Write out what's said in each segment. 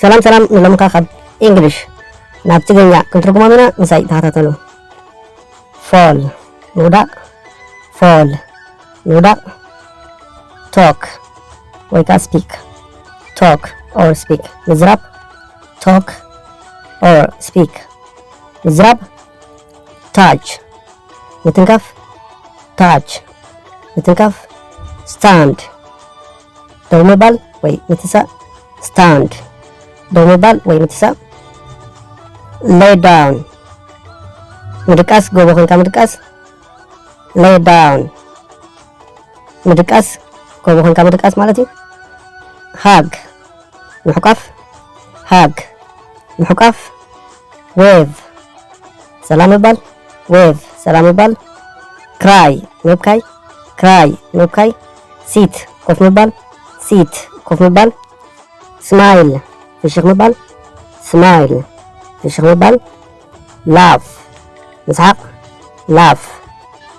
ሰላም ሰላም ንሎምካ ካብ English ናብ ትግርኛ ክንትርጉሞም ኢና። ምሳይ ተኸታተሉ። Fall ምውዳቕ፣ fall ምውዳቕ። Talk ወይ ከዓ speak፣ talk or speak ምዝራብ፣ talk or speak ምዝራብ። Touch ምትንካፍ፣ touch ምትንካፍ። Stand ደው ምባል ወይ ምትሳእ፣ stand ደው ምባል ወይ ምትሳእ። Lay down ምድቃስ፣ ጎቦ ኮንካ ምድቃስ፣ lay down ምድቃስ፣ ጎቦ ኮንካ ምድቃስ ማለት እዩ። Hug ምሕቋፍ፣ hug ምሕቋፍ። Wave ሰላም ምባል፣ wave ሰላም ምባል። Cry ምብካይ፣ cry ምብካይ። Sit ኮፍ ምባል፣ sit ኮፍ ምባል። Smile ፍሽኽ ምባል፣ smile ፍሽኽ ምባል። Laugh ምስሓቕ፣ laugh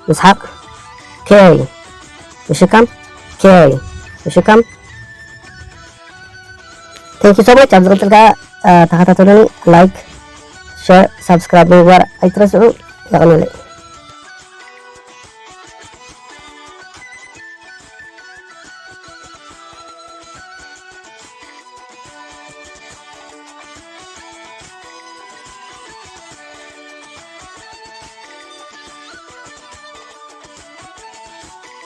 ምስሓቕ። Carry ምሽካም፣ carry ምሽካም። Thank you so much። ኣብ ዝቕጽል ከኣ ተኸታተሉኒ። Like፣ share፣ subscribe ምግባር ኣይትረስዑ። የቐንየለይ።